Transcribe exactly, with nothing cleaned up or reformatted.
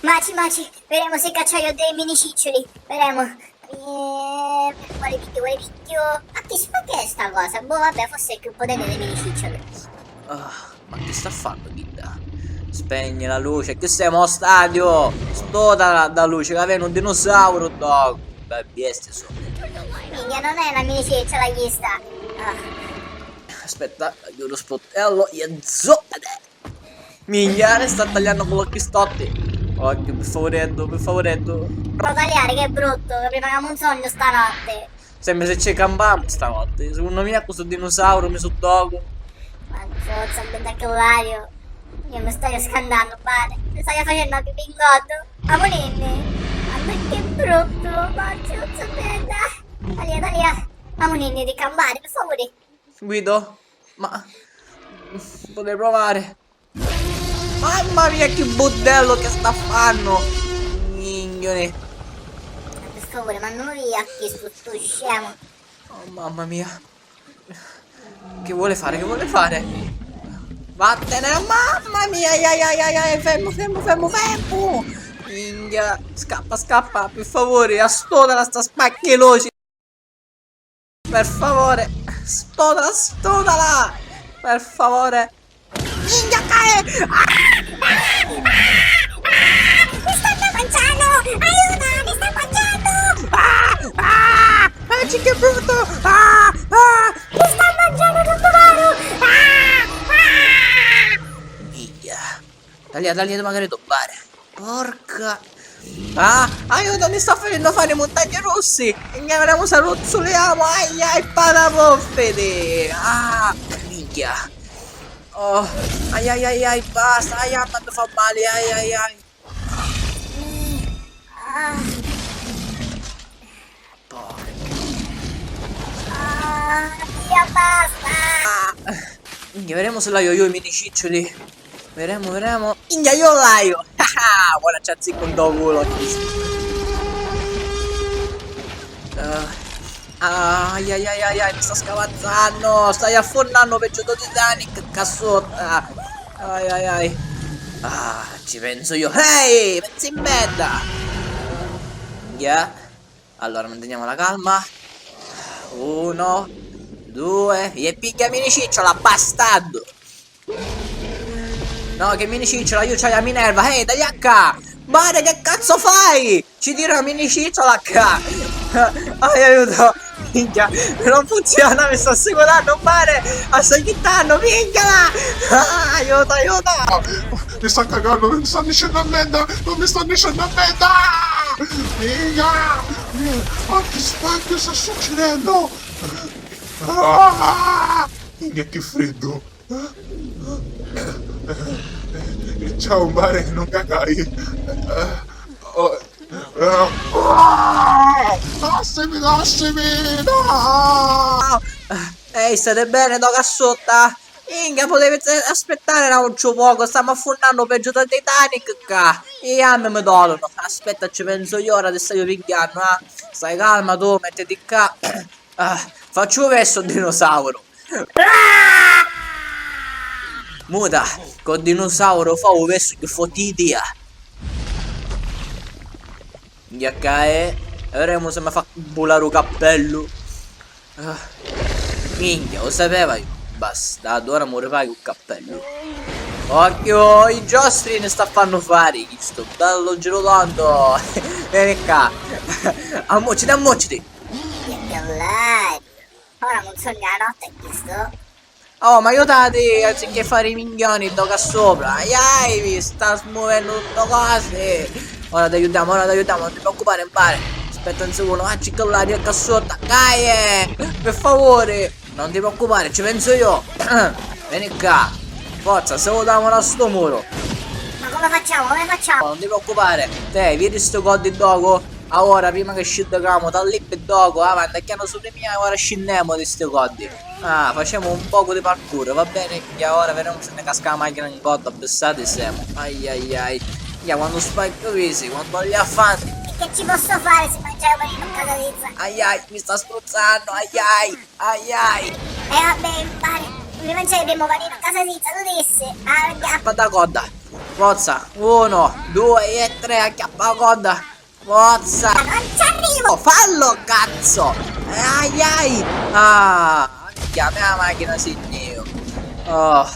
Maci, maci, vedemu si cacciaiu dei minicicciuli. Vedemu. Eh, vuole picchiu, vuole picchiu. Ma chi, ma che è sta cosa? Boh, vabbè, forse è più potente dei minicicciuli. Ah, ma chi sta fannu, chidda? Spegni la luce, chi semu a stadio? Stota da luce, ca veni un dinosauru, dog. Beh, bestia, so. Minchia, non è una miniciccia la chista. Ah. Aspetta, chiudo sportello, e zo. Minchia, sta tagliannu cu l'occhi storti. Occhio, pi favureddu, pi favureddu. Però taliari che è bruttu, che prima camu un sognu stanotti. Sempri se ci campamu stanotti. Secondo mia cu stu dinosauru mi su docu. Ma zozza, benta che l'ario. Io mi staiu scandannu, pare. Mi staiu facennu a pipì in coddu. Amuninni. Ma che bruttu, ma zozza, benta. Talia, talia. Amuninni di campari, pi favuri. Guido, ma si può provare? Mamma mia, che bordello che sta fanno! Minchione. Per favore, mandami via a chistu, stu scemo. Oh, mamma mia. Che vuole fare? Che vuole fare? Vattene, mamma mia, ai, ai, ai, ai, ai, fermo, fermo, fermo, fermo. Minchia, scappa, scappa, per favore, astona sta spaccheloci. Per favore, stona, stonala! Per favore. Minchia, cae! Ah! Ah! Ah! Mi stanno mangiando! Aiuto, mi sta mangiando! Ah! Ah! Ah, che brutto! Ah! Ah! Mi sta mangiando tutto caro! Ah! Ah! Minchia. Talia, talia, magari tombare. Porca. Ah, aiuto, mi sta facennu fari i muntagni russi. E ne avremo sa ruzzuliamo. Ai, ai, paramuffidi. Ah, minchia. Oh, ai, ai, ai, ai, basta. Ai, mamma, mi fa male. Ai, ai, ai. Ah. Porca. Ah, Dio, basta! Ah, minchia, vedemu se l'haiu io i minicicciuli. Vedemu, vedemu. Minchia, io l'haiu! Ah, ora ci azziccu un do culo. Ah, ai, ai, ai, ai, ai, mi sta scavazzannu. Stai affunnannu peggio do Titanic, ca sutta. Ai, ai, ai. Ah, ci pensu io. Ehi, pezzi merda! Yeah. Allora, manteniamo la calma. Uno, due, e piglia minicicciula, bastardo! No, che minicicciula, io c'hai la Minerva. Ehi, dai a ca! Mare, che cazzo fai? Ci tira la minicicciula a ca! Ai, aiuto! Minchia, non funziona, mi sta seguitando un mare! Ma sta ghittando, minchia! Ah, aiuto, aiuto! Mi sta cagannu, non mi sta niscennu a menta! Non mi sta niscennu a menta! Minchia! Ma che sbaglio sta succedendo? Ah! Minchia, che freddo! Ciao, mare, non cagai! Oh. Ah! Lassimi, lassimi! No! Ehi, state bene, do cassotta? Minchia, potevi aspettare un altro poco, stiamo affondando peggio del Titanic qua. E a me mi dolano. Aspetta, ci penso io, ora ti stai pigliando, eh. Stai calma tu, mettiti qua. Ah, faccio questo dinosauro. Muta, co dinosauro fa u versu che fotti idea. Minchia, ca è. E vedemu se mi fa bulari u cappellu. Ah. Minchia, u sapeva io. Bastardo, ora mi rifai u cappellu. Occhio, i giostri ne sta fannu fari sto bello girotondo. Veni qua. Ammucciti, ammucciti. Che bell'aria. Ora non sogna la notte, questo. Oh, ma aiutati, anziché fare i minchioni, sto qua sopra. Ai, ai, mi sta smuovendo tutto quasi. Ora ti aiutiamo, ora ti aiutiamo, non ti preoccupare, impare. Aspetta un secondo, ah, c'è quella di qua sotto. Dai, eh, per favore, non ti preoccupare, ci penso io. Vieni qua. Forza, salutiamo da sto muro. Ma come facciamo? Come facciamo? Non ti preoccupare. Te, vedi sto coddi dopo? Allora, prima che scinniamo, da lì per dopo, avanti, chiano su di mia, ora scinniamo di sti coddi. Ah, facciamo un poco di parkour, va bene? E ora vedremo se ne casca la macchina in cotto, pensate siamo. Ai ai ai. Minchia, quando spacchio visi, quando li affanni. E che ci posso fare se mangiamo in casa di zia? Ai ai, mi sta spruzzando, ai ai, ai ai. E vabbè, impari. Prima c'è il primo panino, casa si, tu dissi. Ah, Acchiappa da codda. Forza. Uno, due e tre, acchiappa la codda. Forza. Non ci arrivo. Oh, fallo, cazzo. Ai ai. Ah, minchia, a mia macchina si nnìu. Oh.